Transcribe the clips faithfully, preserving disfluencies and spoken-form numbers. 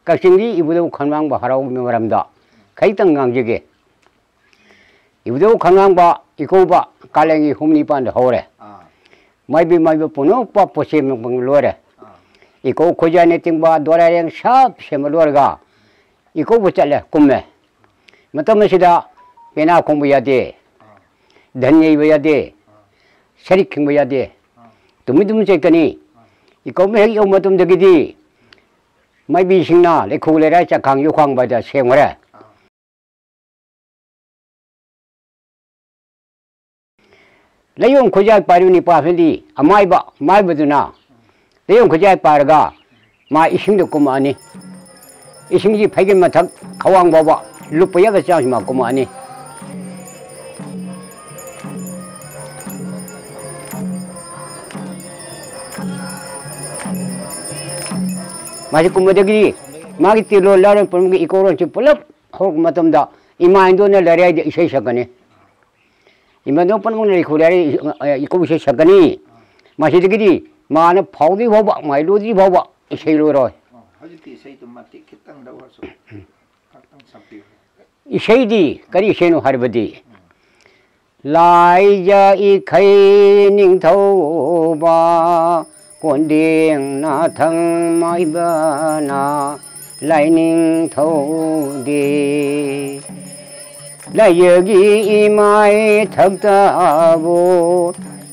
ꯀꯛꯆꯤꯡꯒꯤ ꯏꯕꯨꯙꯧ ꯈꯝꯂꯥꯡꯕ ꯍꯔꯥꯎꯒꯤ ꯃꯔꯝꯗ ꯈꯖꯤꯛꯇꯪ ꯉꯥꯡꯖꯒꯦ꯫ ꯏꯕꯨꯙꯧ ꯈꯝꯂꯥꯡꯕ ꯏꯀꯧꯕ ꯀꯥꯂꯦꯟꯒꯤ ꯍꯨꯝꯅꯤ ꯄꯥꯟꯗ ꯍꯧꯔꯦ꯫ ꯑꯥ꯫ ꯃꯥꯏꯕꯤ ꯃꯥꯏꯕ ꯄꯨꯝꯅꯃꯛꯄ ꯄꯣꯠꯁꯦꯝ ꯂꯣꯏꯔꯦ꯫ ꯑꯥ꯫ ꯏꯀꯧ ꯈꯨꯖꯥꯏꯅ ꯇꯤꯡꯕ ꯗꯣꯂꯥꯏꯔꯦꯡ ꯁꯥꯞ ꯁꯦꯝꯕ ꯂꯣꯏꯔꯒ ꯏꯀꯧꯕ ꯆꯠꯂꯦ, ꯀꯨꯝꯃꯦ꯫ ꯃꯇꯝ ꯑꯁꯤꯗ ꯄꯦꯅꯥ ꯈꯣꯡꯕ ꯌꯥꯗꯦ, ꯑꯥ꯫ ꯙꯟ ꯌꯩꯕ ꯌꯥꯗꯦ, ꯑꯥ꯫ ꯁꯔꯤꯛ ꯈꯤꯡꯕ ꯌꯥꯗꯦ꯫ ꯑꯥ꯫ ꯇꯨꯃꯤꯟ ꯇꯨꯃꯤꯟ ꯆꯠꯀꯅꯤ꯫ ꯑꯥ꯫ ꯏꯀꯧꯕ ꯍꯦꯛ ꯌꯧꯕ ꯃꯇꯝꯗꯒꯤꯗꯤ ꯃꯥꯏꯕꯤꯁꯤꯡꯅ ꯂꯩꯈꯨ ꯂꯩꯔꯥꯏ ꯆꯥꯛꯈꯥꯡ ꯌꯨꯈꯥꯡꯕꯗ ꯁꯦꯝꯈ꯭ꯔꯦ꯫ ꯑꯥ꯫ ꯂꯥꯏꯌꯣꯡ ꯈꯨꯖꯥꯏ ꯄꯥꯏꯔꯤꯕ ꯅꯤꯄꯥꯁꯤꯗꯤ ꯑꯃꯥꯏꯕ, ꯃꯥꯏꯕꯗꯨꯅ ꯂꯥꯏꯌꯣꯡ ꯈꯨꯖꯥꯏ ꯄꯥꯏꯔꯒ ꯃꯥ ꯏꯁꯤꯡꯗ ꯀꯨꯝꯃꯛꯑꯅꯤ꯫ ꯏꯁꯤꯡꯁꯤ ꯐꯩꯒꯟ ꯃꯊꯛ ꯈ꯭ꯋꯥꯡ ꯐꯥꯎꯕ ꯂꯨꯞꯄ ꯌꯥꯕ ꯆꯥꯡꯁꯤ ꯃꯥ ꯀꯨꯝꯃꯛꯑꯅꯤ꯫ ꯃꯥꯁꯤ ꯀꯨꯝꯕꯗꯒꯤ ꯃꯥꯒꯤ ꯇꯦꯂꯣꯟ ꯂꯥꯏꯔꯣꯟ ꯄꯨꯝꯅꯃꯛꯀꯤ ꯏꯀꯧꯔꯣꯟꯁꯤ ꯄꯨꯂꯞ ꯍꯧꯔꯛꯄ ꯃꯇꯝꯗ ꯏꯃꯥ ꯏꯟꯗꯣꯟꯅ ꯂꯩꯔꯥꯏꯗ ꯏꯁꯩ ꯁꯛꯀꯅꯤ꯫ ꯏꯃꯥ ꯏꯟꯗꯣꯟ ꯄꯨꯝꯅꯃꯛꯅ ꯂꯩꯈꯨ ꯂꯩꯔꯥꯏ ꯏꯀꯧ ꯏꯁꯩ ꯁꯛꯀꯅꯤ꯫ ꯃꯁꯤꯗꯒꯤꯗꯤ ꯃꯥꯅ ꯐꯥꯎꯗ꯭ꯔꯤ ꯐꯥꯎꯕ, ꯃꯥꯏ ꯂꯣꯏꯗ꯭ꯔꯤ ꯐꯥꯎꯕ ꯏꯁꯩ ꯂꯣꯏꯔꯣꯏ꯫ ꯑꯣ, ꯍꯧꯖꯤꯛꯀꯤ ꯏꯁꯩꯗꯨ ꯃꯇꯦꯛ ꯈꯤꯇꯪ ꯂꯧꯔꯁꯨ꯫ ꯈꯛꯇꯪ ꯁꯛꯄꯤꯌꯨ꯫ ꯏꯁꯩꯗꯤ ꯀꯔꯤ ꯏꯁꯩꯅꯣ ꯍꯥꯏꯔꯕꯗꯤ, ꯎꯝ꯫ ꯂꯥꯏꯖ ꯏꯈꯩ ꯅꯤꯡꯊꯧꯕ ꯀꯣꯟꯗꯦꯡ ꯅꯥꯊꯪ ꯃꯥꯏꯕꯅ ꯂꯥꯏꯅꯤꯡꯊꯧꯗꯦ꯫ ꯂꯥꯏꯖꯒꯤ ꯏꯃꯥꯏ ꯊꯛꯇꯕꯨ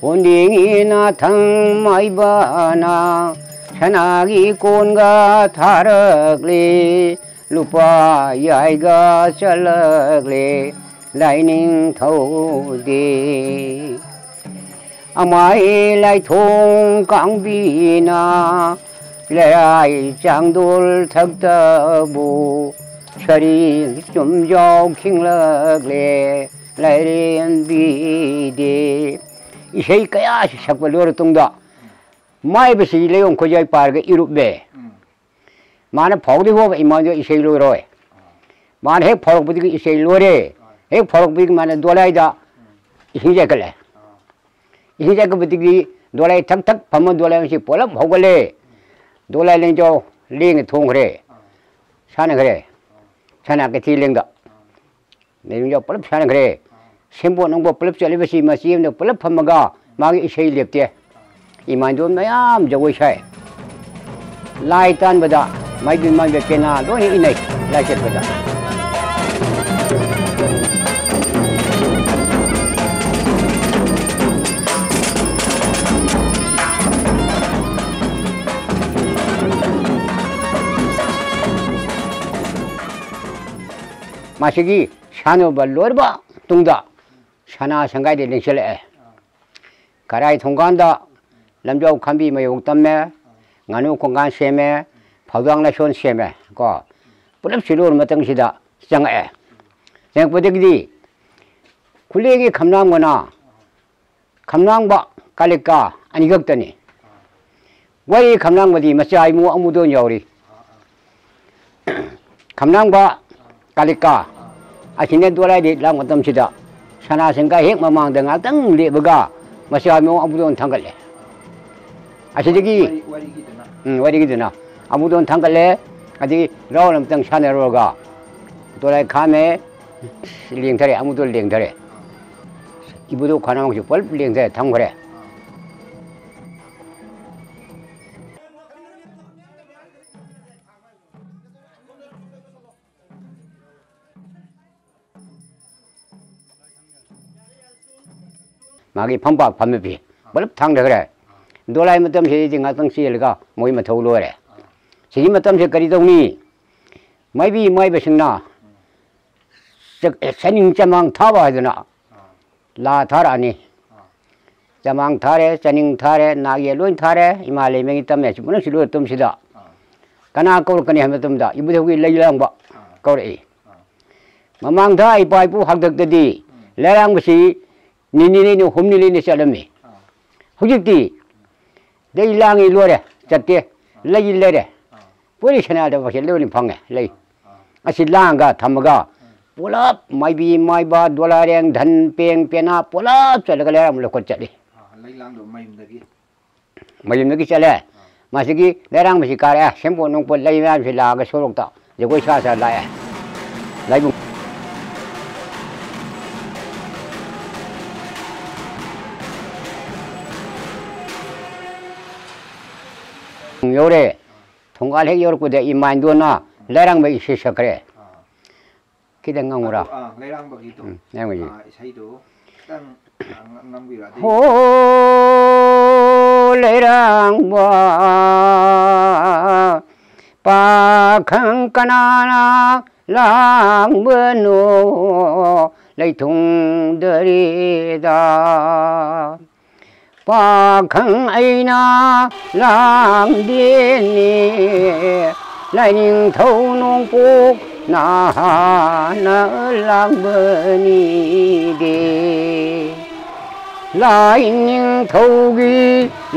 ꯀꯣꯟꯗꯦꯡꯒꯤ ꯅꯥꯊꯪ ꯃꯥꯏꯕꯅ ꯁꯅꯥꯒꯤ ꯀꯣꯟꯒ ꯊꯥꯔꯛꯂꯤ꯫ ꯂꯨꯄꯥ ꯌꯥꯏꯒ ꯆꯠꯂꯛꯂꯦ ꯂꯥꯏꯅꯤꯡꯊꯧꯗꯤ꯫ ꯑꯃꯥꯏ ꯂꯥꯏꯊꯣꯡ ꯀꯥꯡꯕꯤꯅ ꯂꯩꯔꯥꯏ ꯆꯥꯡꯗꯣꯜ ꯊꯛꯇꯕꯨ ꯁꯔꯤ ꯆꯨꯝꯖꯥꯎ ꯈꯤꯡꯂꯛꯂꯦ ꯂꯥꯏꯔꯦꯝꯕꯤꯗꯤ꯫ ꯏꯁꯩ ꯀꯌꯥꯁꯤ ꯁꯛꯄ ꯂꯣꯏꯔ ꯇꯨꯡꯗ ꯃꯥꯏꯕꯁꯤ ꯂꯩꯌꯣꯡ ꯈꯨꯖꯥꯏ ꯄꯥꯏꯔꯒ ꯏꯔꯨꯞꯂꯦ꯫ ꯎꯝ꯫ ꯃꯥꯅ ꯐꯥꯎꯗ꯭ꯔꯤ ꯐꯥꯎꯕ ꯏꯃꯥꯗꯣ ꯏꯁꯩ ꯂꯣꯏꯔꯣꯏ꯫ ꯑꯥ꯫ ꯃꯥꯅ ꯍꯦꯛ ꯐꯥꯎꯔꯛꯄꯗꯒꯤ ꯏꯁꯩ ꯂꯣꯏꯔꯦ꯫ ꯑꯥ꯫ ꯍꯦꯛ ꯐꯥꯎꯔꯛꯄꯗꯒꯤ ꯃꯥꯅ ꯗꯣꯂꯥꯏꯗ ꯎꯝ꯫ ꯏꯁꯤꯡ ꯆꯥꯏꯈꯠꯂꯦ꯫ ꯑꯥ꯫ ꯏꯁꯤꯡ ꯆꯥꯏꯈꯠꯄꯗꯒꯤ ꯗꯣꯂꯥꯏ ꯊꯛ ꯊꯛ ꯐꯝꯃ ꯗꯣꯂꯥꯏ ꯑꯁꯤ ꯄꯨꯂꯞ ꯍꯧꯒꯠꯂꯦ꯫ ꯎꯝ꯫ ꯗꯣꯂꯥꯏ ꯂꯦꯡꯖꯥꯎ ꯂꯦꯡꯉ ꯊꯣꯡꯈ꯭ꯔꯦ꯫ ꯑꯥ꯫ ꯁꯥꯟꯅꯈ꯭ꯔꯦ꯫ ꯁꯅꯥ ꯀꯩꯊꯦꯜ ꯂꯦꯡꯗ ꯂꯩꯔꯨꯝꯖꯥꯎ ꯄꯨꯂꯞ ꯁꯥꯟꯅꯈ꯭ꯔꯦ꯫ ꯁꯦꯝꯄꯣꯠ ꯅꯨꯡꯄꯣꯠ ꯄꯨꯂꯞ ꯆꯠꯂꯤꯕꯁꯤ ꯃꯆꯦ ꯑꯃꯗ ꯄꯨꯂꯞ ꯐꯝꯃꯒ ꯃꯥꯒꯤ ꯏꯁꯩ ꯂꯦꯞꯇꯦ꯫ ꯏꯃꯥꯟꯗꯣꯟ ꯃꯌꯥꯝ ꯖꯒꯣꯏ ꯁꯥꯏ꯫ ꯂꯥꯏ ꯇꯥꯟꯕꯗ ꯃꯥꯏꯕꯤ ꯃꯥꯏꯕꯤ ꯄꯦꯅꯥ ꯂꯣꯏꯅ ꯏꯟꯅꯩ ꯂꯥꯏ ꯀꯠꯄꯗ꯫ ꯃꯁꯤꯒꯤ ꯁꯥꯟꯅꯕ ꯂꯣꯏꯔꯕ ꯇꯨꯡꯗ ꯁꯅꯥ ꯁꯪꯒꯥꯏꯗ ꯂꯦꯡꯁꯤꯜꯂꯛꯑꯦ꯫ ꯈꯔꯥꯏ ꯊꯣꯡꯒꯥꯟꯗ ꯂꯝꯖꯥꯎ ꯈꯥꯝꯕꯤ ꯃꯌꯣꯛ ꯇꯝꯃꯦ, ꯉꯥꯅꯨ ꯈꯣꯡꯒꯥꯟ ꯁꯦꯝꯃꯦ, ꯐꯧꯗꯥꯡ ꯂꯥꯏꯁꯣꯟ ꯁꯦꯝꯃꯦ ꯀꯣ꯫ ꯄꯨꯂꯞ ꯁꯤꯜꯂꯣꯔ ꯃꯇꯝꯁꯤꯗ ꯆꯪꯉꯛꯑꯦ꯫ ꯆꯪꯉꯛꯄꯗꯒꯤꯗꯤ ꯈꯨꯂꯦꯒꯤ ꯈꯝꯂꯥꯡꯕꯅ ꯈꯝꯂꯥꯡꯕ ꯀꯥꯂꯤꯀꯥ ꯑꯅꯤꯈꯛꯇꯅꯤ꯫ ꯋꯥꯔꯤ ꯈꯝꯂꯥꯡꯕꯗꯤ ꯃꯆꯥ ꯏꯃꯨ ꯑꯃꯨꯗꯣꯟ ꯌꯥꯎꯔꯤ꯫ ꯈꯝꯂꯥꯡꯕ ꯀꯥꯂꯤꯀꯥ ꯑꯁꯤꯅ ꯗꯣꯂꯥꯏꯗꯤ ꯂꯥꯛ ꯃꯇꯝꯁꯤꯗ ꯁꯅꯥ ꯁꯪꯒꯥ ꯍꯦꯛ ꯃꯃꯥꯡꯗ ꯉꯥꯛꯇꯪ ꯂꯦꯞꯄꯒ ꯃꯆꯥ ꯏꯃꯨ ꯑꯃꯨꯗꯣꯟ ꯊꯥꯡꯒꯠꯂꯦ꯫ ꯑꯁꯤꯗꯒꯤ ꯋꯥꯔꯤ-, ꯋꯥꯔꯤꯒꯤꯗꯨꯅ꯫ ꯎꯝ, ꯋꯥꯔꯤꯒꯤꯗꯨꯅ ꯑꯃꯨꯗꯣꯟ ꯊꯥꯡꯒꯠꯂꯦ꯫ ꯑꯗꯒꯤ ꯔꯥꯎꯟ ꯑꯃꯇꯪ ꯁꯥꯟꯅꯔꯨꯔꯒ ꯗꯣꯂꯥꯏ ꯈꯥꯝꯃꯦ, ꯂꯦꯡꯊꯔꯦ, ꯑꯃꯨꯗꯣꯟ ꯂꯦꯡꯊꯔꯦ꯫ ꯏꯕꯨꯙꯧ ꯈꯥꯅꯥꯎꯁꯨ ꯄꯨꯂꯞ ꯂꯦꯡꯊꯔꯦ ꯊꯝꯈ꯭ꯔꯦ꯫ ꯃꯥꯒꯤ ꯐꯝꯄꯥꯛ ꯐꯝꯃꯤꯕꯤ ꯄꯨꯂꯞ ꯊꯥꯡꯊꯈ꯭ꯔꯦ꯫ ꯗꯣꯂꯥꯏ ꯃꯇꯝꯁꯤꯗꯗꯤ ꯉꯥꯛꯇꯪ ꯆꯦꯜꯂꯒ ꯃꯣꯏ ꯃꯊꯧ ꯂꯣꯏꯔꯦ꯫ ꯁꯤꯒꯤ ꯃꯇꯝꯁꯤ ꯀꯔꯤ ꯇꯧꯅꯤ? ꯃꯥꯏꯕꯤ ꯃꯥꯏꯕꯁꯤꯡꯅ ꯆ-, ꯆꯥꯅꯤꯡ ꯆꯃꯥꯡ ꯊꯥꯕ ꯍꯥꯏꯗꯅ ꯂꯥ ꯊꯥꯔꯛꯑꯅꯤ꯫ ꯆꯃꯥꯡ ꯊꯥꯔꯦ, ꯆꯥꯅꯤꯡ ꯊꯥꯔꯦ, ꯅꯥꯛ ꯌꯦꯠ ꯂꯣꯏ ꯊꯥꯔꯦ꯫ ꯏꯃꯥ ꯂꯩꯃꯒꯤ ꯇꯝꯃꯦ ꯁꯤ ꯄꯨꯝꯅꯃꯛꯁꯤ ꯂꯣꯏꯔ ꯃꯇꯝꯁꯤꯗ ꯀꯅꯥ ꯀꯧꯔꯛꯀꯅꯤ ꯍꯥꯏꯕ ꯃꯇꯝꯗ ꯏꯕꯨꯙꯧꯒꯤ ꯂꯩ ꯂꯥꯡꯕ ꯀꯧꯔꯛꯏ꯫ ꯃꯃꯥꯡꯗ ꯏꯄꯥ ꯏꯄꯨ ꯍꯥꯛꯇꯛꯇꯗꯤ ꯂꯩꯔꯥꯡꯕꯁꯤ ꯅꯤꯅꯤ ꯂꯩꯅ ꯍꯨꯝꯅꯤ ꯂꯩꯅ ꯆꯠꯂꯝꯃꯤ꯫ ꯍꯧꯖꯤꯛꯇꯤ ꯂꯩ ꯂꯥꯡꯉꯤ ꯂꯣꯏꯔꯦ, ꯆꯠꯇꯦ꯫ ꯂꯩ ꯂꯩꯔꯦ꯫ ꯄꯣꯔꯤ ꯁꯅꯥꯗ ꯃꯁꯦ ꯂꯣꯏꯅ ꯐꯪꯉꯦ, ꯂꯩ꯫ ꯑꯁꯤ ꯂꯥꯡꯒ ꯊꯝꯃꯒ ꯄꯨꯂꯞ ꯃꯥꯏꯕꯤ ꯃꯥꯏꯕ ꯗꯣꯂꯥꯏꯔꯦꯡ ꯙꯟ ꯄꯦꯡ ꯄꯦꯅꯥ ꯄꯨꯂꯞ ꯆꯠꯂꯒ ꯂꯩꯔꯥꯡ ꯂꯧꯈꯠ ꯆꯠꯂꯤ꯫ ꯑꯥ, ꯂꯩ ꯂꯥꯡꯗꯣ ꯃꯌꯨꯝꯗꯒꯤ? ꯃꯌꯨꯝꯗꯒꯤ ꯆꯠꯂꯦ꯫ ꯃꯁꯤꯒꯤ ꯂꯩꯔꯥꯡꯕꯁꯤ ꯀꯥꯔꯛꯑꯦ, ꯁꯦꯝꯄꯣꯠ ꯅꯨꯡꯄꯣꯠ ꯂꯩ ꯃꯌꯥꯝꯁꯤ ꯂꯥꯛꯑꯒ ꯁꯣꯔꯣꯛꯇ ꯖꯒꯣꯏ ꯁꯥ ꯁꯥ ꯂꯥꯛꯑꯦ꯫ ꯂꯥꯏꯕꯨꯡ ꯌꯧꯔꯦ꯫ ꯊꯣꯡꯒꯥꯜ ꯍꯦꯛ ꯌꯧꯔꯛꯄꯗ ꯏꯃꯥꯏꯟꯗꯣꯟꯅ ꯂꯩꯔꯥꯡꯕ ꯏꯁꯩ ꯁꯛꯈ꯭ꯔꯦ꯫ ꯈꯤꯇꯪ ꯉꯪꯉꯨꯔꯥ? ꯑꯗꯨ, ꯑꯥ, ꯂꯩꯔꯥꯡꯕꯒꯤꯗꯣ꯫ ꯎꯝ, ꯂꯩꯔꯥꯡꯕꯒꯤ꯫ ꯑꯥ, ꯏꯁꯩꯗꯣ ꯈꯤꯇꯪ, ꯑꯥ, ꯉ-, ꯉꯪꯕꯤꯔꯛꯑꯗꯤ꯫ ꯍꯣ, ꯂꯩꯔꯥꯡꯕ ꯄꯥꯈꯪ ꯀꯅꯥꯅ ꯂꯥꯡꯕꯅꯣ ꯂꯩꯊꯨꯡꯗꯔꯦꯗ꯫ ꯄꯥꯈꯪ ꯑꯩꯅ ꯂꯥꯡꯗꯦꯅꯦ, ꯂꯥꯏꯅꯤꯡꯊꯧ ꯅꯣꯡꯄꯣꯛ ꯅꯍꯥꯅ ꯂꯥꯡꯕꯅꯤꯗꯦ꯫ ꯂꯥꯏꯅꯤꯡꯊꯧꯒꯤ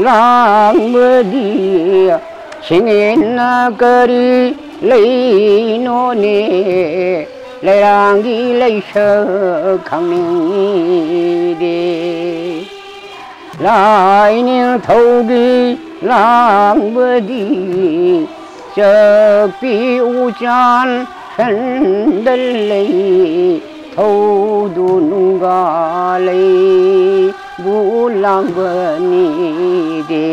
ꯂꯥꯡꯕꯗꯤ ꯁꯤꯡꯉꯦꯟꯅ ꯀꯔꯤ ꯂꯩꯅꯣꯅꯦ, ꯂꯩꯔꯥꯡꯒꯤ ꯂꯩꯁꯛ ꯈꯪꯅꯤꯡꯉꯤꯗꯦ꯫ ꯂꯥꯏꯅꯤꯡꯊꯧꯒꯤ ꯂꯥꯡꯕꯗꯤ ꯆꯛꯄꯤ ꯎꯆꯥꯟ ꯁꯟꯗꯜ ꯂꯩ ꯊꯧꯗꯨ ꯅꯨꯡꯒꯥ ꯂꯩꯕꯨ ꯂꯥꯡꯕꯅꯤꯗꯦ꯫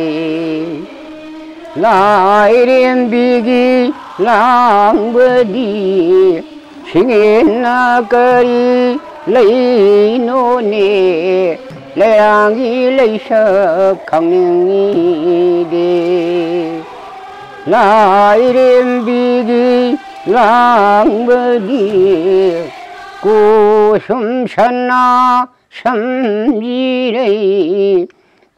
ꯂꯥꯏꯔꯦꯝꯕꯤꯒꯤ ꯂꯥꯡꯕꯗꯤ ꯁꯤꯡꯉꯦꯟꯅ ꯀꯔꯤ ꯂꯩꯅꯣꯅꯦ, ꯂꯩꯔꯥꯡꯒꯤ ꯂꯩꯁꯛ ꯈꯪꯅꯤꯡꯉꯤꯗꯦ꯫ ꯂꯥꯏꯔꯦꯝꯕꯤꯒꯤ ꯂꯥꯡꯕꯗꯤ ꯀꯣꯁꯨꯝ ꯁꯅꯥ ꯁꯝꯖꯤꯔꯩ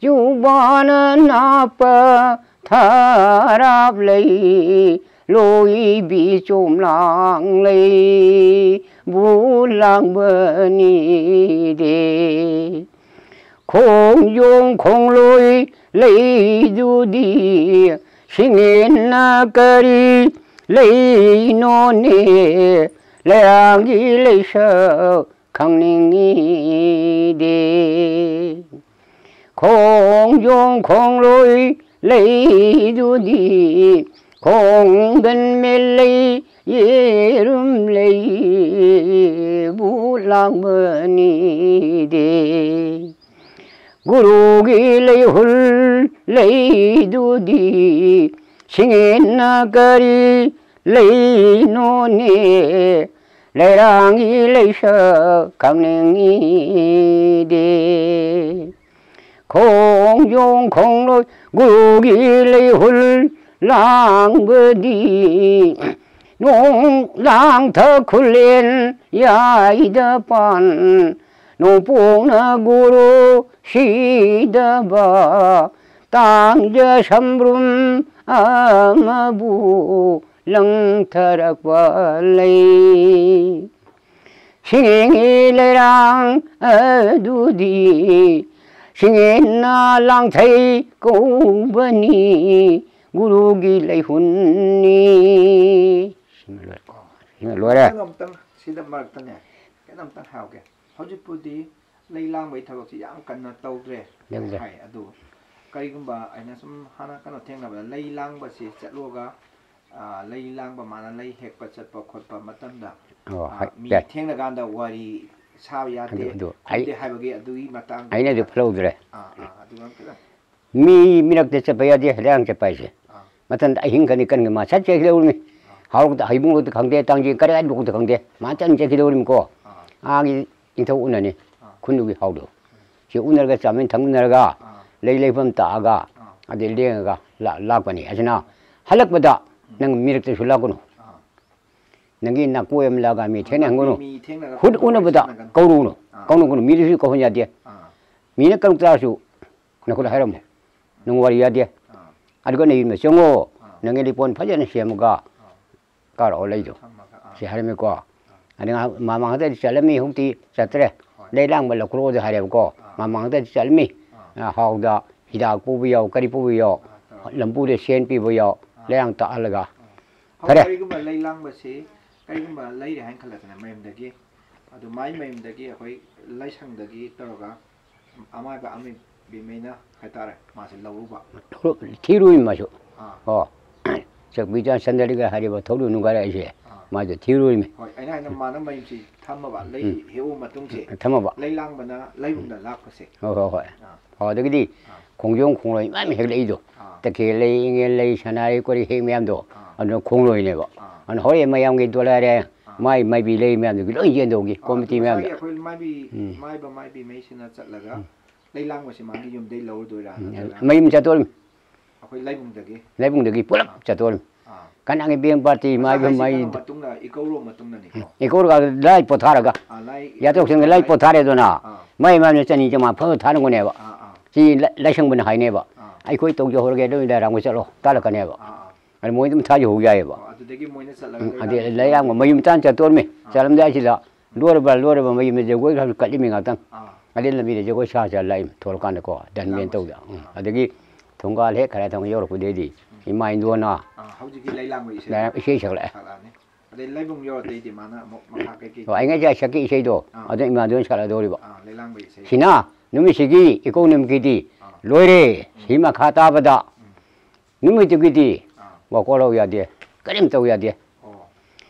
ꯆꯨꯕꯥꯅ ꯅꯥꯞꯄ ꯊꯔꯥꯞ ꯂꯩ ꯂꯣꯏꯕꯤ ꯆꯣꯝꯂꯥꯡ ꯂꯩꯕꯨ ꯂꯥꯡꯕꯅꯤꯗꯦ꯫ ꯈꯣꯡꯖꯣꯝ ꯈꯣꯡꯂꯣꯏ ꯂꯩꯗꯨꯗꯤ ꯁꯤꯡꯉꯦꯟꯅ ꯀꯔꯤ ꯂꯩꯅꯣꯅꯦ, ꯂꯩꯔꯥꯡꯒꯤ ꯂꯩꯁꯛ ꯈꯪꯅꯤꯡꯉꯤꯗꯦ꯫ ꯈꯣꯡꯖꯣꯝ ꯈꯣꯡꯂꯣꯏ ꯂꯩꯗꯨꯗꯤ ꯈꯣꯡꯒꯟ ꯃꯦꯂꯩ ꯌꯦꯔꯨꯝ ꯂꯩꯕꯨ ꯂꯥꯡꯕꯅꯤꯗꯦ꯫ ꯒꯨꯔꯨꯒꯤ ꯂꯩꯍꯨꯜ ꯂꯩꯗꯨꯗꯤ ꯁꯤꯡꯉꯦꯟꯅ ꯀꯔꯤ ꯂꯩꯅꯣꯅꯦ? ꯂꯩꯔꯥꯡꯒꯤ ꯂꯩꯁꯛ ꯈꯪꯅꯤꯡꯉꯤꯗꯦ꯫ ꯈꯣꯡꯖꯣꯝ ꯈꯣꯡꯂꯣꯏ ꯒꯨꯔꯨꯒꯤ ꯂꯩꯍꯨꯜ ꯂꯥꯡꯕꯗꯤ ꯅꯣꯡ ꯂꯥꯡꯊ ꯈꯨꯂꯦꯟ ꯌꯥꯏꯗ ꯄꯥꯟ ꯅꯣꯡꯄꯣꯛꯅ ꯒꯨꯔꯨ ꯁꯤꯗꯕ ꯇꯥꯡꯖ ꯁꯝꯕ꯭ꯔꯨꯝ ꯑꯃꯕꯨ ꯂꯪꯊꯔꯛꯄ ꯂꯩ꯫ ꯁꯤꯡꯉꯦꯟꯒꯤ ꯂꯩꯔꯥꯡ ꯑꯗꯨꯗꯤ ꯁꯤꯡꯉꯦꯟꯅ ꯂꯥꯡꯊꯩ ꯀꯧꯕꯅꯤ꯫ ꯒꯨꯔꯨꯒꯤ ꯂꯩꯍꯨꯟꯅꯤ꯫ ꯁꯤꯃ ꯂꯣꯏꯔꯦ꯫ ꯁꯤꯃ ꯂꯣꯏꯔꯦ꯫ ꯅꯪ ꯑꯝꯇꯪ ꯁꯤꯗ ꯃꯔꯛꯇꯅꯦ ꯀꯩꯅꯣꯝꯇꯪ ꯍꯥꯏꯍꯧꯒꯦ꯫ ꯍꯧꯖꯤꯛꯄꯨꯗꯤ ꯂꯩ ꯂꯥꯡꯕꯒꯤ ꯊꯕꯛꯁꯤ ꯌꯥꯝ ꯀꯟꯅ ꯇꯧꯗ꯭ꯔꯦ ꯇꯧꯗ꯭ꯔꯦ꯫ ꯍꯥꯏ꯫ ꯑꯗꯨ ꯀꯔꯤꯒꯨꯝꯕ ꯑꯩꯅ ꯁꯨꯝ ꯍꯥꯟꯅ ꯀꯩꯅꯣ ꯊꯦꯡꯅꯕꯗ ꯂꯩ ꯂꯥꯡꯕꯁꯤ ꯆꯠꯂꯨꯔꯒ, ꯑ, ꯂꯩ ꯂꯥꯡꯕ ꯃꯥꯅ ꯂꯩ ꯍꯦꯛꯄ ꯆꯠꯄ ꯈꯣꯠꯄ ꯃꯇꯝꯗ, ꯑꯣ, ꯑ, ꯍꯥꯏ-, ꯃꯤ ꯌꯥꯏ꯫ ꯊꯦꯡꯅꯀꯥꯟꯗ ꯋꯥꯔꯤ ꯁꯥꯕ ꯌꯥꯗꯦ ꯑꯗꯨ, ꯑꯗꯨ ꯑꯩ-, ꯈꯣꯠꯇꯦ ꯍꯥꯏꯕꯒꯤ ꯑꯗꯨꯒꯤ ꯃꯇꯥꯡꯗ ꯑꯩꯅꯗꯤ ꯈꯔ ꯐꯨꯜꯍꯧꯗ꯭ꯔꯦ꯫ ꯑꯥ, ꯑꯥ, ꯑꯗꯨꯒ ꯈꯤꯇꯪ ꯃꯤ ꯃꯤꯔꯛꯇ ꯆꯠꯄ ꯌꯥꯗꯦ, ꯂꯩꯔꯥꯡ ꯆꯠꯄ ꯍꯥꯏꯁꯦ꯫ ꯑꯥ꯫ ꯃꯊꯟꯇ ꯑꯍꯤꯡ ꯈꯅꯤ ꯀꯟꯒ ꯃꯥ ꯁꯠ ꯆꯦꯛꯈꯤꯗꯧꯔꯤꯅꯤ꯫ ꯑꯥ꯫ ꯍꯥꯎꯔꯛꯇ ꯍꯩꯕꯨꯡꯂꯣꯛꯇ ꯈꯪꯗꯦ, ꯇꯥꯡꯖꯤꯡ ꯀꯔꯤ ꯂꯣꯛꯇ ꯈꯪꯗꯦ, ꯃꯥ ꯆꯠꯅ ꯆꯦꯛꯈꯤꯗꯧꯔꯤꯅꯤꯀꯣ꯫ ꯑꯥ꯫ ꯑꯥꯒꯤ ꯅꯤꯡꯊꯧ ꯎꯅꯅꯤ꯫ ꯑꯥ꯫ ꯈꯨꯟꯗꯨꯒꯤ ꯍꯥꯎꯗꯣ꯫ ꯁꯤ ꯎꯅꯔꯒ ꯆꯥꯃꯤꯟ ꯊꯛꯃꯤꯟꯅꯔꯒ ꯑꯥ꯫ ꯂꯩ ꯂꯩꯐꯝ ꯇꯥꯛꯑꯒ ꯑꯥ꯫ ꯑꯗꯩ ꯂꯦꯡꯉꯒ ꯂꯥ-, ꯂꯥꯛꯄꯅꯤ꯫ ꯑꯁꯤꯅ ꯍꯜꯂꯛꯄꯗ ꯎꯝ꯫ ꯅꯪ ꯃꯤꯔꯛꯇꯁꯨ ꯂꯥꯛꯀꯅꯨ꯫ ꯑꯥ꯫ ꯅꯪꯒꯤ ꯅꯥꯀꯣꯏ ꯑꯃ ꯂꯥꯛꯑꯒ ꯃꯤ ꯊꯦꯡꯅ ꯍꯪꯒꯅꯨ꯫ ꯃꯤ ꯊꯦꯡꯅꯔꯒ ꯈꯨꯠ ꯋꯥꯔꯤ ꯎꯅꯕꯗ ꯁꯥꯟꯅꯒꯅꯨ꯫ ꯀꯧꯔꯨꯅꯨ꯫ ꯑꯥ꯫ ꯀꯧꯅꯨ ꯀꯧꯅꯨ꯫ ꯃꯤꯗꯨꯁꯨ ꯀꯧꯍꯟ ꯌꯥꯗꯦ꯫ ꯑꯥ꯫ ꯃꯤꯅ ꯀꯧꯔꯛ ꯇꯥꯔꯁꯨ ꯅꯈꯨꯠ ꯍꯥꯏꯔꯝꯃꯨ꯫ ꯅꯪ ꯋꯥꯔꯤ ꯌꯥꯗꯦ꯫ ꯑꯥ꯫ ꯑꯗꯨꯒ ꯅꯌꯨꯝꯗ ꯆꯪꯉꯣ꯫ ꯑꯥ꯫ ꯅꯪꯒꯤ ꯂꯤꯄꯣꯟ ꯐꯖꯅ ꯁꯦꯝꯃꯒ ꯑꯥ꯫ ꯀꯥꯔꯛꯑꯣ ꯂꯩꯗꯣ꯫ ꯊꯝꯃꯒ, ꯑꯥ꯫ ꯁꯤ ꯍꯥꯏꯔꯝꯃꯤꯀꯣ꯫ ꯑꯥ꯫ ꯑꯗꯩ ꯉꯥꯏꯍꯥꯛ ꯃꯃꯥꯡꯗꯗꯤ ꯆꯠꯂꯝꯃꯤ, ꯍꯧꯖꯤꯛꯇꯤ ꯆꯠꯇ꯭ꯔꯦ꯫ ꯍꯣꯏ꯫ ꯂꯩ ꯂꯥꯡꯕ ꯂꯧꯈ꯭ꯔꯣꯗ ꯍꯥꯏꯔꯦꯕꯀꯣ꯫ ꯑꯥ꯫ ꯃꯃꯥꯡꯗꯗꯤ ꯆꯠꯂꯝꯃꯤ꯫ ꯑꯥ꯫ ꯑꯥ, ꯍꯥꯎꯗ ꯍꯤꯗꯥꯛ ꯄꯨꯕ ꯌꯥꯎ, ꯀꯔꯤ ꯄꯨꯕ ꯌꯥꯎ, ꯑꯥ, ꯇꯧꯔꯒ꯫ ꯂꯝꯕꯨꯗ ꯁꯦꯟ ꯄꯤꯕ ꯌꯥꯎ, ꯑꯥ꯫ ꯂꯩꯔꯥꯡ ꯇꯥꯛꯍꯜꯂꯒ꯫ ꯑꯥ꯫ ꯐꯔꯦ꯫ ꯀꯔꯤꯒꯨꯝꯕ ꯂꯩ ꯂꯥꯡꯕꯁꯤ ꯀꯔꯤꯒꯨꯝꯕ ꯂꯩꯔꯦ ꯍꯥꯏꯅ ꯈꯜꯂꯁꯤꯅꯦ ꯃꯌꯨꯝꯗꯒꯤ꯫ ꯑꯗꯨ ꯃꯥꯏ ꯃꯌꯨꯝꯗꯒꯤ ꯑꯩꯈꯣꯏ ꯂꯥꯏꯁꯪꯗꯒꯤ ꯇꯧꯔꯒ ꯑꯃꯥꯏꯕ ꯑꯃꯥꯏꯕꯤꯉꯩꯅ ꯍꯥꯏꯇꯥꯔꯦ, ꯃꯥꯁꯦ ꯂꯧꯔꯨꯕ꯫ ꯊꯤꯔꯨꯏ ꯃꯥꯁꯨ꯫ ꯑꯥ꯫ ꯑꯣ꯫ ꯆꯛꯄꯤꯆꯥ ꯆꯟꯗ꯭ꯔꯒ ꯍꯥꯏꯔꯤꯕ ꯊꯧꯔꯨ ꯅꯨꯡꯒꯥꯏꯔꯛꯏꯁꯦ꯫ ꯑꯥ꯫ ꯃꯥꯗꯣ ꯊꯤꯔꯨꯔꯤꯃꯤ꯫ ꯍꯣꯏ, ꯑꯩꯅ ꯍꯥꯏꯅ ꯃꯥꯅ ꯃꯌꯨꯝꯁꯤ ꯊꯝꯃꯕ, ꯂꯩ ꯎꯝ꯫ ꯍꯦꯛꯎ ꯃꯇꯨꯡꯁꯦ꯫ ꯊꯝꯃꯕ꯫ ꯂꯩ ꯂꯥꯡꯕꯅ ꯂꯩꯕꯨꯡꯗ ꯂꯥꯛꯄꯁꯦ꯫ ꯍꯣꯏ, ꯍꯣꯏ, ꯍꯣꯏ꯫ ꯑꯥ꯫ ꯑꯣ, ꯑꯗꯒꯤꯗꯤ ꯑꯥ꯫ ꯈꯣꯡꯖꯣꯝ ꯈꯣꯡꯂꯣꯏ ꯃꯌꯥꯝ ꯍꯦꯛꯂꯛꯏꯗꯣ꯫ ꯑꯥ꯫ ꯇꯈꯦꯜ ꯂꯩ, ꯏꯉꯦꯜ ꯂꯩ, ꯁꯅꯥꯔꯩ, ꯀꯣꯔꯤ ꯍꯦꯛ ꯃꯌꯥꯝꯗꯣ꯫ ꯑꯥ꯫ ꯑꯗꯨꯅ ꯈꯣꯡꯂꯣꯏꯅꯦꯕ꯫ ꯑꯥ꯫ ꯑꯗꯨꯅ ꯍꯣꯔꯦꯟ ꯃꯌꯥꯝꯒꯤ ꯗꯣꯂꯔ ꯑꯥ꯫ ꯃꯥꯏ ꯃꯥꯏꯕꯤ ꯂꯩ ꯃꯌꯥꯝꯗꯨꯒꯤ ꯂꯣꯏ ꯌꯦꯟꯗꯧꯒꯤ ꯑꯥ, ꯀꯣꯃꯤꯇꯤ ꯑꯗꯨ ꯃꯌꯥꯝꯗ꯫ ꯉꯁꯥꯏꯒꯤ ꯑꯩꯈꯣꯏ ꯃꯥꯏꯕꯤ, ꯎꯝ꯫ ꯃꯥꯏꯕ ꯃꯥꯏꯕꯤ ꯃꯩꯁꯤꯅ ꯆꯠꯂꯒ ꯎꯝ꯫ ꯂꯩ ꯂꯥꯡꯕꯁꯤ ꯃꯥꯒꯤ ꯌꯨꯝꯗꯩ ꯂꯧꯔꯨꯗꯣꯏꯔꯥ ꯎꯝ꯫ ꯅꯠꯇ꯭ꯔꯒ ꯃꯌꯨꯝ ꯆꯠꯇꯣꯔꯤꯃꯤ꯫ ꯑꯩꯈꯣꯏ ꯂꯩꯕꯨꯡꯗꯒꯤ? ꯂꯩꯕꯨꯡꯗꯒꯤ ꯄꯨꯂꯞ ꯑꯥ꯫ ꯆꯠꯇꯣꯔꯤꯃꯤ꯫ ꯑꯥ꯫ ꯀꯅꯥꯒꯤ ꯕꯦꯡ ꯄꯥꯔꯇꯤ ꯉꯁꯥꯏ ꯃꯥꯏꯕ ꯍꯥꯏꯁꯤ ꯃꯥꯏ ꯀꯩꯅꯣ ꯃꯇꯨꯡꯗ ꯏꯀꯧꯔꯨ ꯃꯇꯨꯡꯗꯅꯤꯀꯣ? ꯏꯀꯧꯔꯒ ꯂꯥꯏ ꯄꯣꯊꯥꯔꯒ꯫ ꯑꯥ, ꯂꯥꯏ ꯌꯥꯇꯣꯛꯁꯤꯡꯗ ꯂꯥꯏ ꯂꯥꯏ ꯄꯣꯊꯥꯔꯦꯗꯅ꯫ ꯑꯥ꯫ ꯃꯥꯏ ꯃꯥꯏꯅ ꯆꯅꯤ ꯆꯃꯥ ꯐꯔ ꯊꯥꯅꯒꯅꯦꯕ꯫ ꯑꯥ, ꯑꯥ꯫ ꯁꯤ ꯂꯥꯏ-, ꯂꯥꯏꯁꯪꯕꯅ ꯍꯥꯏꯅꯦꯕ꯫ ꯑꯥ꯫ ꯑꯩꯈꯣꯏ ꯇꯧꯖꯍꯧꯔꯒꯦ, ꯅꯣꯏ ꯂꯥꯏꯔꯥꯡꯕ ꯆꯠꯂꯣ, ꯇꯥꯜꯂꯛꯀꯅꯦꯕ꯫ ꯑꯥ, ꯑꯥ꯫ ꯑꯗꯨ ꯃꯣꯏ ꯑꯗꯨꯝ ꯊꯥꯖꯍꯧ ꯌꯥꯏꯑꯕ꯫ ꯑꯣ, ꯑꯗꯨꯗꯒꯤ ꯃꯣꯏꯅ ꯆꯠꯂꯒ ꯎꯝ, ꯑꯗꯩ ꯂꯩꯔꯥꯡꯕ ꯂꯩꯔꯥꯡꯕ ꯃꯌꯨꯝ ꯇꯥꯟ ꯆꯠꯇꯣꯔꯃꯤ꯫ ꯑꯥ꯫ ꯆꯠꯂꯝꯗꯥꯏꯁꯤꯗ ꯂꯣꯏꯔꯕ, ꯂꯣꯏꯔꯕ ꯃꯌꯨꯝꯗ ꯖꯒꯣꯏ ꯈꯔ ꯀꯠꯂꯤꯃꯤ ꯉꯥꯛꯇꯪ꯫ ꯑꯥ꯫ ꯑꯗꯩ ꯂꯝꯕꯤꯗ ꯖꯒꯣꯏ ꯁꯥ ꯁꯥ ꯂꯥꯛꯏꯃꯤ ꯊꯣꯛꯂꯀꯥꯟꯗꯀꯣ, ꯗꯟ ꯃꯦꯟ ꯂꯥꯡꯕꯁꯦ꯫ ꯇꯧꯗ꯫ ꯎꯝ꯫ ꯑꯥ꯫ ꯑꯗꯒꯤ ꯊꯣꯡꯒꯥꯜ ꯍꯦꯛ ꯈꯔ ꯊꯪ ꯌꯧꯔꯛꯄꯗꯩꯗꯤ ꯎꯝ꯫ ꯏꯃꯥ ꯏꯟꯗꯣꯟꯅ ꯑꯥ, ꯍꯧꯖꯤꯛꯀꯤ ꯂꯩꯂꯥꯡꯕ ꯏꯁꯩ ꯂꯩꯔꯥꯡ ꯏꯁꯩ ꯁꯛꯂꯛꯑꯦ꯫ ꯁꯛꯂꯛꯑꯅꯤ꯫ ꯑꯗꯩ ꯂꯩꯕꯨꯡ ꯌꯧꯔꯛꯇꯩꯗꯤ ꯃꯥꯅ ꯑꯃꯨꯛ ꯃꯈꯥ ꯀꯩꯀꯩ ꯑꯣ, ꯑꯩ ꯉꯁꯥꯏ ꯁꯛꯀꯤ ꯏꯁꯩꯗꯣ ꯑꯥ꯫ ꯑꯗꯨ ꯏꯃꯥ ꯏꯟꯗꯣꯟ ꯁꯛꯂꯛꯑꯗꯧꯔꯤꯕ꯫ ꯑꯥ, ꯂꯩꯂꯥꯡꯕ ꯏꯁꯩ꯫ ꯁꯤꯅ ꯅꯨꯃꯤꯠꯁꯤꯒꯤ ꯏꯀꯧ ꯅꯨꯃꯤꯠꯀꯤꯗꯤ ꯑꯥ꯫ ꯂꯣꯏꯔꯦ꯫ ꯎꯝ꯫ ꯁꯤ ꯃꯈꯥ ꯇꯥꯕꯗ ꯎꯝ꯫ ꯅꯨꯃꯤꯠꯇꯨꯒꯤꯗꯤ ꯑꯥ꯫ ꯋꯥꯀꯣꯜ ꯂꯧ ꯌꯥꯗꯦ, ꯀꯔꯤꯝ ꯇꯧ ꯌꯥꯗꯦ꯫ ꯑꯣ꯫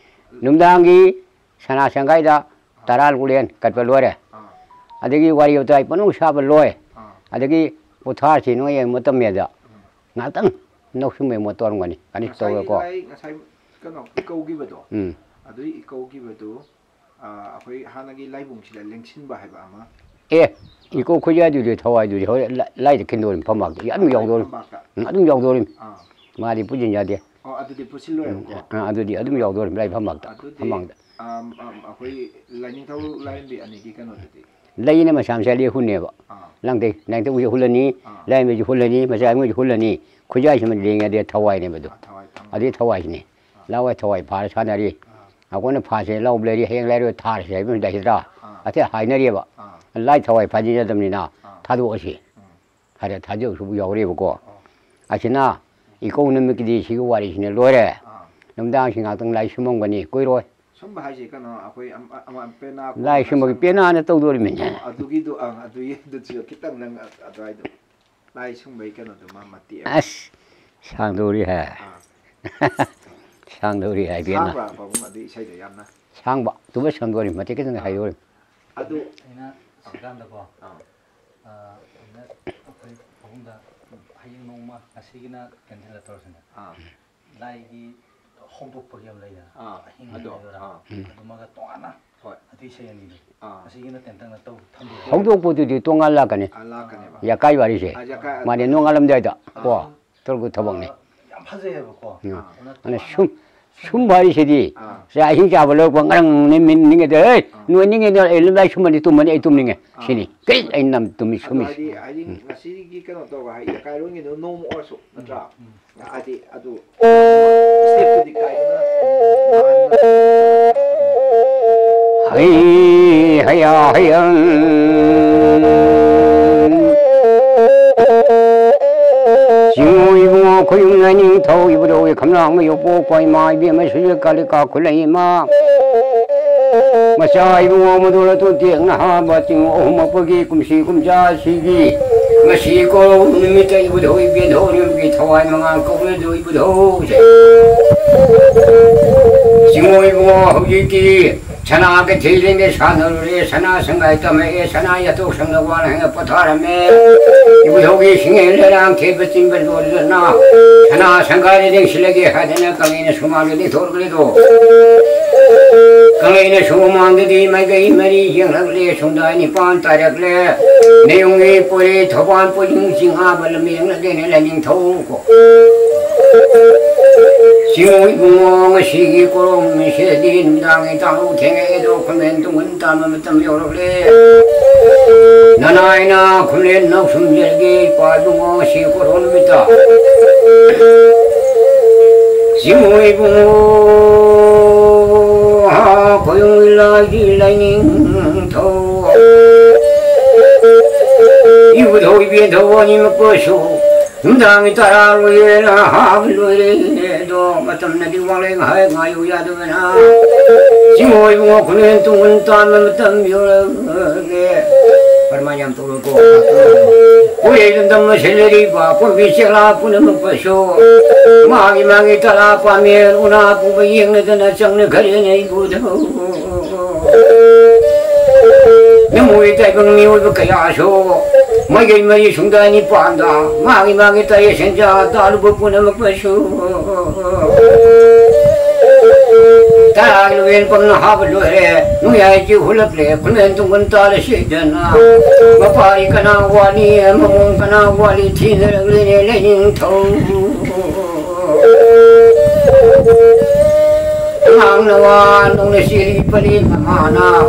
ꯅꯨꯡꯗꯥꯡꯒꯤ ꯁꯅꯥ ꯁꯪꯒꯥꯏꯗ ꯑꯥ꯫ ꯇꯔꯥ ꯂꯨꯂꯦꯟ ꯀꯠꯄ ꯂꯣꯏꯔꯦ꯫ ꯑꯥ꯫ ꯑꯗꯒꯤ ꯋꯥꯔꯤ ꯋꯥꯇꯥꯏ ꯄꯨꯝꯅꯃꯛ ꯁꯥꯕ ꯂꯣꯏ꯫ ꯑꯥ꯫ ꯑꯗꯒꯤ ꯄꯣꯊꯥꯔꯁꯤ ꯅꯣꯏ ꯌꯦꯡ ꯃꯇꯝ ꯌꯥꯗ꯫ ꯎꯝ꯫ ꯉꯥꯏꯍꯥꯛꯇꯪ ꯅꯧꯁꯤꯡꯕꯩ ꯃꯣꯠ ꯇꯧꯔꯝꯒꯅꯤ꯫ ꯑꯅꯤ ꯉꯁꯥꯏ ꯇꯧꯔꯒꯀꯣ꯫ ꯂꯥꯏ-, ꯉꯁꯥꯏ ꯀꯩꯅꯣ ꯏꯀꯧꯈꯤꯕꯗꯣ, ꯎꯝ꯫ ꯑꯗꯨꯒꯤ ꯏꯀꯧꯈꯤꯕꯗꯣ, ꯑꯥ, ꯑꯩꯈꯣꯏ ꯍꯥꯟꯅꯒꯤ ꯂꯥꯏꯕꯨꯡꯁꯤꯗ ꯂꯦꯡꯁꯤꯟꯕ ꯍꯥꯏꯕ ꯑꯃ꯫ ꯑꯦ, ꯏꯀꯧ ꯈꯨꯌꯥꯏꯗꯨꯗꯤ ꯊꯋꯥꯏꯗꯨꯗꯤ ꯍꯣꯏ ꯂꯥ-, ꯂꯥꯏꯗ ꯈꯤꯟꯗꯣꯔꯤꯝ ꯐꯝꯃꯥꯛꯇ꯫ ꯑꯗꯨꯝ ꯂꯥꯏ ꯌꯥꯎꯗꯣꯔꯤꯝ꯫ ꯐꯝꯄꯥꯛꯇ꯫ ꯎꯝ, ꯑꯗꯨꯝ ꯌꯥꯎꯗꯣꯔꯤꯝ꯫ ꯑꯥ꯫ ꯃꯥꯗꯤ ꯄꯨꯁꯤꯟ ꯌꯥꯗꯦ꯫ ꯑꯣ, ꯑꯗꯨꯗꯤ ꯄꯨꯁꯤꯜꯂꯣꯏꯕꯀꯣ꯫ ꯎꯝ, ꯑꯥ, ꯑꯗꯨꯗꯤ ꯑꯗꯨꯝ ꯌꯥꯎꯗꯣꯔꯤꯝ ꯂꯥꯏ ꯐꯝꯄꯥꯛꯇ, ꯑꯗꯨꯗꯤ, ꯐꯝꯄꯥꯛꯇ꯫ ꯑꯥꯝ, ꯑꯥꯝ, ꯑꯩꯈꯣꯏ ꯂꯥꯏꯅꯤꯡꯊꯧ ꯂꯥꯏꯔꯦꯝꯕꯤ ꯑꯅꯤꯒꯤ ꯀꯩꯅꯣꯗꯨꯗꯤ? ꯂꯩꯅ ꯃꯁꯥ ꯃꯁꯥ ꯂꯦꯛ ꯍꯨꯟꯅꯦꯕ꯫ ꯑꯥ꯫ ꯂꯥꯡꯗꯩ, ꯂꯥꯏꯅꯤꯡꯊꯧꯁꯨ ꯍꯨꯜꯂꯅꯤ, ꯑꯥ꯫ ꯂꯥꯏꯔꯦꯝꯕꯤꯁꯨ ꯍꯨꯜꯂꯅꯤ, ꯃꯆꯥ ꯃꯣꯏꯁꯨ ꯍꯨꯜꯂꯅꯤ꯫ ꯈꯨꯖꯥꯏꯁꯤꯃ ꯂꯦꯡ ꯌꯥꯗꯦ, ꯊꯋꯥꯏꯅꯦꯕ ꯑꯗꯨ꯫ ꯑꯥ, ꯊꯋꯥꯏ ꯊꯝꯃꯣ꯫ ꯑꯗꯨꯗꯤ ꯊꯋꯥꯏꯁꯤꯅꯤ꯫ ꯑꯥ꯫ ꯂꯋꯥꯏ ꯊꯋꯥꯏ ꯐꯥꯔ ꯁꯥꯟꯅꯔꯤ꯫ ꯑꯥ꯫ ꯑꯩꯈꯣꯏꯅ ꯐꯥꯁꯦ ꯂꯧꯕ ꯂꯩꯔꯤ, ꯍꯌꯦꯡ ꯂꯩꯔꯣꯏ ꯊꯥꯔꯁꯦ ꯍꯥꯏꯕ ꯑꯃ ꯂꯩꯁꯤꯗ꯭ꯔꯥ? ꯑꯥ꯫ ꯑꯇꯩ ꯍꯥꯏꯅꯔꯤꯕ꯫ ꯑꯥ꯫ ꯂꯥꯏ ꯊꯋꯥꯏ ꯐꯥꯖꯤꯟ ꯌꯥꯗꯕꯅꯤꯅ ꯑꯥ꯫ ꯊꯥꯗꯣꯛꯑꯁꯤ꯫ ꯎꯝ꯫ ꯍꯥꯏꯔ ꯊꯥꯖꯕꯁꯨ ꯌꯥꯎꯔꯦꯕꯀꯣ꯫ ꯑꯣ꯫ ꯑꯁꯤꯅ ꯏꯀꯧ ꯅꯨꯃꯤꯠꯀꯤꯗꯤ ꯁꯤꯒꯤ ꯋꯥꯔꯤꯁꯤꯅ ꯂꯣꯏꯔꯦ꯫ ꯑꯥ꯫ ꯅꯨꯃꯤꯗꯥꯡꯁꯤ ꯉꯥꯛꯇꯪ ꯂꯥꯏ ꯁꯨꯝꯃꯝꯒꯅꯤ, ꯀꯨꯏꯔꯣꯏ꯫ ꯁꯨꯝꯕ ꯍꯥꯏꯁꯦ ꯀꯩꯅꯣ, ꯑꯩꯈꯣꯏ ꯑꯃ, ꯑꯃ, ꯄꯦꯅꯥ ꯈꯣꯡꯕ ꯂꯥꯏ ꯁꯨꯝꯕꯒꯤ ꯁꯥꯟꯅꯕ꯫ ꯄꯦꯅꯥꯅ ꯇꯧꯗꯣꯔꯤꯃꯤꯅꯦ꯫ ꯑꯣ, ꯑꯗꯨꯒꯤꯗꯣ, ꯑꯪ, ꯑꯗꯨꯒꯤ, ꯑꯗꯨꯁꯨ ꯈꯤꯇꯪ ꯅꯪ ꯑ-, ꯑꯗꯨꯋꯥꯏꯗꯣ꯫ ꯂꯥꯏ ꯁꯨꯝꯕꯒꯤ ꯀꯩꯅꯣꯗꯨꯃ ꯃꯇꯦꯛ ꯑꯃ꯫ ꯑꯁ, ꯁꯥꯡꯗꯧꯔꯤ ꯍꯦ꯫ ꯑꯥ꯫ ꯁꯥꯡꯗꯧꯔꯤ ꯍꯥꯏꯕꯦꯅ꯫ ꯁꯥꯡꯕ꯭ꯔꯥ ꯄꯥꯕꯨꯡ ꯑꯗꯨ ꯏꯁꯩꯗꯣ ꯌꯥꯝꯅ? ꯁꯥꯡꯕ, ꯇꯨꯕ ꯁꯥꯡꯗꯧꯔꯤ, ꯃꯇꯦꯛ ꯈꯤꯇꯪ ꯍꯥꯏꯗꯧꯔꯤ꯫ ꯑꯗꯨ ꯑꯩꯅ ꯁꯤꯀꯥꯟꯗꯀꯣ, ꯑꯥ꯫ ꯑ, ꯑꯩꯅ ꯑꯩꯈꯣꯏ ꯄꯥꯕꯨꯡꯗ ꯍꯌꯦꯡ ꯅꯣꯡꯃ ꯉꯁꯤꯒꯤꯅ ꯀꯦꯟꯁꯦꯜ ꯇꯧꯔꯁꯤꯅꯦ꯫ ꯑꯥ꯫ ꯂꯥꯏꯒꯤ ꯍꯧꯗꯣꯛꯄꯒꯤ ꯑꯃ ꯂꯩꯗꯅ, ꯑꯥ, ꯑꯍꯤꯡ ꯑꯗꯣ, ꯍꯥꯏꯗꯣꯏꯔꯥ? ꯑꯥ꯫ ꯎꯝ꯫ ꯑꯗꯨꯃꯒ ꯇꯣꯉꯥꯟꯅ ꯍꯣꯏ꯫ ꯑꯇꯩ ꯏꯁꯩ ꯑꯅꯤꯗꯣ ꯑꯥ꯫ ꯑꯁꯤꯒꯤꯅ ꯇꯦꯟꯇꯛꯅ ꯇꯧ-, ꯊꯝꯕꯤꯔꯣ꯫ ꯍꯧꯗꯣꯛꯄꯗꯨꯗꯤ ꯇꯣꯉꯥꯟ ꯂꯥꯛꯀꯅꯤ꯫ ꯑꯥ, ꯂꯥꯛꯀꯅꯦꯕ꯫ ꯌꯥꯀꯥꯏ ꯋꯥꯔꯤꯁꯦ꯫ ꯑꯥ, ꯌꯥꯀꯥꯏ ꯃꯥꯅꯦ, ꯑꯗꯨ ꯅꯣꯡꯉꯥꯜꯂꯝꯗꯥꯏꯗ꯫ ꯑꯥ꯫ ꯀꯣ, ꯇꯔꯨꯛꯇ ꯊꯕꯛꯅꯤ꯫ ꯑꯥ, ꯌꯥꯝ ꯐꯖꯩꯌꯦꯕꯀꯣ꯫ ꯎꯝ꯫ ꯑꯥ꯫ ꯑꯗꯨꯅ ꯑꯗꯨꯅ ꯇꯣꯉꯥꯟꯅ ꯁꯨꯝ, ꯁꯨꯝꯕ ꯍꯥꯏꯔꯤꯁꯤꯗꯤ, ꯑꯥ꯫ ꯁꯦ, ꯑꯍꯤꯡ ꯆꯥꯕ ꯂꯣꯏꯔꯛꯄ ꯉꯔꯪ ꯅꯨꯃꯤꯠ ꯅꯤꯡꯉꯦꯗ, "ꯑꯦ, ꯑꯥ꯫ ꯅꯣꯏ ꯅꯤꯡꯉꯦꯗ, ꯑꯦ, ꯂꯥꯏ ꯁꯨꯝꯕꯗꯤ ꯇꯨꯝꯃꯅꯤ, ꯑꯩ ꯇꯨꯝꯅꯤꯡꯉꯦ", ꯑꯥ꯫ ꯁꯤꯅꯤ꯫ ꯀꯩ ꯑꯩ ꯅꯝ ꯇꯨꯝꯃꯤ ꯑꯗꯣ ꯁꯨꯝꯃꯤꯁꯤ꯫ ꯍꯥꯏꯗꯤ, ꯍꯥꯏꯗꯤ ꯎꯝ꯫ ꯉꯁꯤꯒꯤ ꯀꯩꯅꯣ ꯇꯧꯔꯒ, ꯍꯥꯏꯗꯤ ꯌꯥꯀꯥꯏꯔꯣꯟꯒꯤꯗꯣ ꯅꯣꯡꯃ ꯑꯣꯏꯔꯁꯨ, ꯅꯠꯇ꯭ꯔꯥ? ꯎꯝ꯫ ꯍꯥꯏꯗꯤ ꯑꯗꯨ ꯏꯁꯇꯦꯞꯇꯨꯗꯤ ꯀꯥꯏꯗꯅ ꯅꯥꯍꯟꯅ ꯍꯩ, ꯍꯩꯌꯥ, ꯍꯩꯌꯥ꯫ ꯆꯤꯡꯉꯨ ꯏꯕꯨꯡꯉꯣ ꯈꯣꯏꯌꯨꯝ ꯂꯥꯏꯅꯤꯡꯊꯧ ꯏꯕꯨꯙꯧꯒꯤ ꯈꯝꯂꯥꯡꯕ ꯌꯣꯛꯄꯣꯛꯄ ꯏꯃꯥ ꯏꯕꯦꯝꯃ ꯁꯨꯖ ꯀꯥꯂꯤꯀꯥ ꯈꯨꯂꯩ ꯏꯃꯥ꯫ ꯃꯆꯥ ꯏꯕꯨꯡꯉꯣ ꯃꯗꯨ ꯂꯇꯣꯟ ꯇꯦꯛꯅ ꯍꯥꯕ ꯆꯤꯡꯉꯨ ꯑꯍꯨꯝꯃꯛꯄꯒꯤ ꯀꯨꯝꯁꯤ ꯀꯨꯝꯖꯥ ꯁꯤꯒꯤ ꯉꯁꯤ ꯀꯧꯔꯧ ꯅꯨꯃꯤꯠꯇ ꯏꯕꯨꯙꯧ ꯏꯕꯦꯟꯙꯧ ꯅꯤꯌꯝꯒꯤ ꯊꯋꯥꯏ ꯃꯉꯥꯜ ꯀꯧꯔꯗꯨ ꯏꯕꯨꯙꯧꯁꯦ꯫ ꯆꯤꯡꯉꯣ ꯏꯕꯨꯡꯉꯣ ꯍꯧꯖꯤꯛꯇꯤ ꯁꯅꯥ ꯀꯩꯊꯦꯜ ꯂꯦꯟꯒꯦ ꯁꯥꯟꯅꯔꯨꯔꯦ, ꯁꯅꯥ ꯁꯪꯒꯥꯏ ꯇꯝꯃꯛꯑꯦ, ꯁꯅꯥ ꯌꯥꯇꯣꯛ ꯁꯪꯅ ꯋꯥꯅ ꯍꯦꯟꯅ ꯄꯣꯊꯥꯔꯝꯃꯦ꯫ ꯏꯕꯨꯙꯧꯒꯤ ꯁꯤꯡꯍꯦꯟ ꯂꯩꯔꯥꯡ ꯊꯦꯕ ꯆꯤꯟꯕ ꯂꯣꯟꯗꯨꯅ ꯁꯅꯥ ꯁꯪꯒꯥꯏ ꯂꯦꯡꯁꯤꯜꯂꯒꯦ ꯍꯥꯏꯗꯅ ꯀꯪꯂꯩꯅ ꯁꯨꯃꯥꯡꯗ ꯂꯦꯡꯊꯣꯔꯛꯂꯦꯗꯣ꯫ ꯀꯪꯂꯩꯅ ꯁꯨꯃꯥꯡꯗꯗꯤ ꯃꯥꯏꯀꯩ ꯃꯔꯤ ꯌꯦꯡꯂꯛꯂꯦ, ꯁꯨꯝꯗꯥꯏ ꯅꯤꯄꯥꯟ ꯇꯥꯔꯛꯂꯦ꯫ ꯅꯌꯨꯝꯒꯤ ꯄꯣꯏꯔꯩ ꯊꯧꯕꯥꯜ ꯄꯣꯏꯅꯨ ꯆꯤꯡꯉꯥꯕ ꯂꯝꯌꯦꯡꯂꯒꯦꯅꯦ ꯂꯥꯏꯅꯤꯡꯊꯧ ꯀꯣ꯫ ꯆꯤꯡꯉꯨ ꯏꯕꯨꯡꯉꯣ ꯉꯁꯤꯒꯤ ꯀꯣꯔꯧ ꯅꯨꯃꯤꯠꯁꯤꯗꯗꯤ ꯅꯨꯃꯤꯗꯥꯡꯒꯤ ꯇꯥꯡꯂꯧ ꯊꯦꯡꯉꯛꯑꯦꯗꯣ ꯈꯨꯃꯦꯟ ꯇꯨꯡꯒꯟ ꯇꯥꯟꯕ ꯃꯇꯝ ꯌꯧꯔꯛꯂꯦ꯫ ꯅꯅꯥꯏꯅ ꯈꯨꯃꯦꯟ ꯅꯥꯎꯁꯨꯝꯖꯔꯒꯦ ꯏꯄꯥ ꯏꯕꯨꯡꯉꯣ ꯉꯁꯤ ꯀꯣꯔꯧ ꯅꯨꯃꯤꯠꯇ꯫ ꯆꯤꯡꯉꯨ ꯏꯕꯨꯡꯉꯣ ꯈꯣꯏꯔꯨꯝ ꯂꯥꯏꯒꯤ ꯂꯥꯏꯅꯤꯡꯊꯧ꯫ ꯏꯕꯨꯙꯧ ꯏꯕꯦꯟꯙꯧ ꯑꯅꯤꯃꯛꯄꯨꯁꯨ ꯅꯨꯡꯗꯥꯡꯒꯤ ꯇꯔꯥ ꯂꯣꯏꯔꯦꯅ ꯍꯥꯕ ꯂꯣꯏꯔꯦ꯫ ꯑꯗꯣ ꯃꯇꯝꯅꯗꯤ ꯋꯥꯠꯂꯦ, ꯉꯥꯏꯍꯥꯛ ꯉꯥꯏꯌꯨ ꯌꯥꯗꯕꯅ꯫ ꯆꯤꯡꯉꯣ ꯏꯕꯨꯡꯉꯣ ꯈꯨꯂꯦꯟ ꯇꯨꯡꯒꯟ ꯇꯥꯟꯕ ꯃꯇꯝ ꯌꯧꯔꯛꯂꯦ꯫ ꯀꯔꯝꯍꯥꯏꯅ ꯌꯥꯝ ꯇꯧꯔꯣꯏꯀꯣ? ꯀꯣꯏꯔꯩ ꯂꯝꯗꯝ ꯑꯁꯤꯗ ꯂꯩꯔꯤꯕ ꯄꯣꯝꯕꯤ ꯆꯦꯛꯂꯥ ꯄꯨꯝꯅꯃꯛꯄꯨꯁꯨ ꯃꯥꯒꯤ ꯃꯥꯒꯤ ꯇꯔꯥ ꯄꯥꯃꯦꯟ ꯎꯅꯥ ꯄꯨꯕ ꯌꯦꯡꯂꯗꯅ ꯆꯪꯅꯈ꯭ꯔꯦꯅꯦ ꯏꯕꯨꯙꯧ꯫ ꯅꯃꯣꯏ ꯇꯥꯏꯕꯪ ꯃꯤꯑꯣꯏꯕ ꯀꯌꯥꯁꯨ ꯃꯥꯏꯀꯩ ꯃꯔꯤ ꯁꯨꯡꯗ ꯅꯤꯄꯥꯟꯗ ꯃꯥꯒꯤ ꯃꯥꯒꯤ ꯇꯔꯦꯠ ꯁꯦꯟꯖꯥ ꯇꯥꯜꯂꯨꯕ ꯄꯨꯝꯅꯃꯛꯄꯨꯁꯨ ꯇꯔꯥꯒꯤ ꯂꯣꯏꯔꯦꯟ ꯄꯝꯅ ꯍꯥꯞꯄ ꯂꯣꯏꯔꯦ꯫ ꯅꯣꯡꯌꯥꯏꯒꯤ ꯍꯨꯜꯂꯛꯂꯦ꯫ ꯈꯨꯂꯦꯟ ꯇꯨꯡꯒꯟ ꯇꯥꯔ ꯁꯤꯗꯅ ꯃꯄꯥꯔꯤ ꯀꯅꯥ ꯋꯥꯠꯂꯤ, ꯃꯃꯣꯡ ꯀꯅꯥ ꯋꯥꯠꯂꯤ ꯊꯤꯅꯔꯛꯂꯦꯅꯦ ꯂꯥꯏꯅꯤꯡꯊꯧ꯫ ꯑꯉꯥꯡꯅ ꯋꯥ ꯅꯧꯅ ꯆꯦꯜꯂꯤ ꯄꯔꯦꯡ ꯑꯃꯅ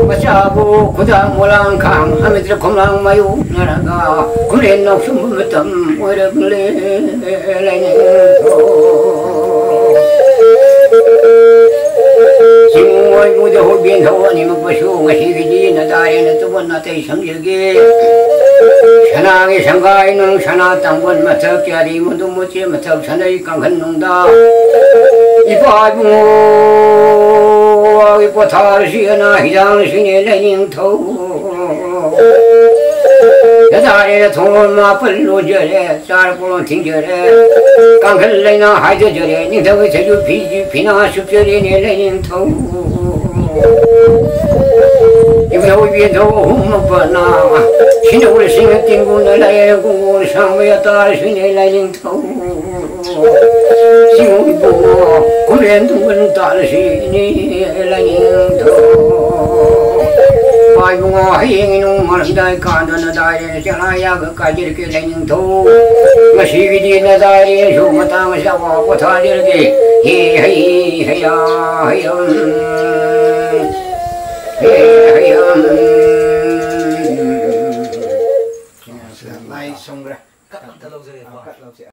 ꯃꯆꯥꯕꯨ ꯈꯨꯗꯥꯡ ꯃꯣꯂꯥꯡ ꯈꯥꯡ ꯑꯃꯗ ꯈꯣꯡꯂꯥꯡ ꯃꯥꯌꯣꯛꯅꯔꯒ ꯈꯨꯂꯦꯟ ꯅꯥꯎꯁꯨꯝꯕ ꯃꯇꯝ ꯑꯣꯏꯔꯛꯂꯦ꯫ ꯂꯥꯏꯅꯤꯡꯊꯧ꯫ ꯆꯤꯡꯃꯣꯏꯕꯨꯗ ꯍꯧꯕꯦꯟ ꯊꯧ ꯑꯅꯤꯃꯛꯄꯨꯁꯨ ꯉꯁꯤꯒꯤꯗꯤ ꯅꯗꯥꯏꯅ ꯇꯨꯕ ꯅꯥꯇꯩ ꯁꯝꯖꯒꯦ꯫ ꯁꯅꯥꯒꯤ ꯁꯪꯒꯥꯏ ꯅꯨꯡ ꯁꯅꯥ ꯇꯥꯡꯕꯟ ꯃꯊꯛ ꯆꯥꯔꯤ ꯃꯗꯨ ꯃꯨꯆꯦ ꯃꯊꯛ ꯁꯥꯅꯩ ꯀꯥꯡꯈꯟ ꯅꯨꯡꯗ ꯏꯄꯥ ꯏꯕꯨꯡꯉꯣ ꯋꯥꯒꯤ ꯄꯣꯊꯥꯔꯁꯤ ꯑꯅꯥ ꯍꯤꯗꯥꯡꯁꯤꯅꯦ ꯂꯥꯏꯅꯤꯡꯊꯧ꯫ ꯅꯗꯥꯏꯅ ꯊꯣꯡꯂꯣꯟ ꯃꯥꯄꯜ ꯂꯣꯟꯖꯔꯦ꯫ ꯆꯥꯔ ꯄꯣꯔꯣꯟ ꯊꯤꯡꯖꯔꯦ꯫ ꯀꯥꯡꯈꯜ ꯂꯩꯅꯥ ꯍꯥꯏꯖꯖꯔꯦ꯫ ꯅꯤꯡꯊꯧꯒꯤ ꯊꯩꯖꯨ ꯐꯤꯖꯤ ꯐꯤꯅꯥ ꯁꯨꯞꯆꯔꯦꯅꯦ ꯂꯥꯏꯅꯤꯡꯊꯧ꯫ ꯏꯕꯨꯙꯧ ꯏꯕꯦꯟꯊꯧ ꯑꯍꯨꯝ ꯃꯄꯥꯅ ꯁꯤꯅꯧꯔ ꯁꯤꯡꯅ ꯇꯤꯡꯒꯨꯅ ꯂꯥꯏꯔꯦꯟ ꯀꯨꯡꯒꯨꯅ ꯁꯥꯡꯕ ꯌꯥꯇꯥꯔ ꯁꯤꯅꯦ ꯂꯥꯏꯅꯤꯡꯊꯧ꯫ ꯁꯤꯡ ꯏꯕꯨꯡꯉꯣ ꯈꯨꯂꯦꯟ ꯇꯨꯡꯒꯟ ꯇꯥꯔꯁꯤꯅꯦ ꯂꯥꯏꯅꯤꯡꯊꯧ꯫ ꯄꯥꯏꯕꯨꯡꯉꯣ ꯍꯌꯦꯡ ꯏꯅꯨꯡ ꯃꯔꯝꯗꯥꯏ ꯀꯥꯟꯗꯅ ꯗꯥꯏꯔꯦꯅ ꯆꯦꯂꯥ ꯌꯥꯒ ꯀꯥꯏꯖꯔꯛꯀꯦ ꯂꯥꯏꯅꯤꯡꯊꯧ꯫ ꯉꯁꯤꯒꯤꯗꯤ ꯅꯗꯥꯏꯔꯦꯁꯨ ꯃꯇꯥꯡ ꯑꯁꯤ ꯑꯋꯥ ꯄꯣꯊꯥꯖꯔꯒꯦ꯫ ꯍꯦ ꯍꯩ ꯍꯩꯌꯥ ꯍꯩꯌꯝ꯫ ꯍꯦ ꯍꯩꯌꯝ꯫ ꯃꯥꯏ ꯁꯣꯝꯈ꯭ꯔꯦ꯫ ꯀꯠ ꯑꯝꯇ ꯂꯧꯖꯒꯦꯀꯣ꯫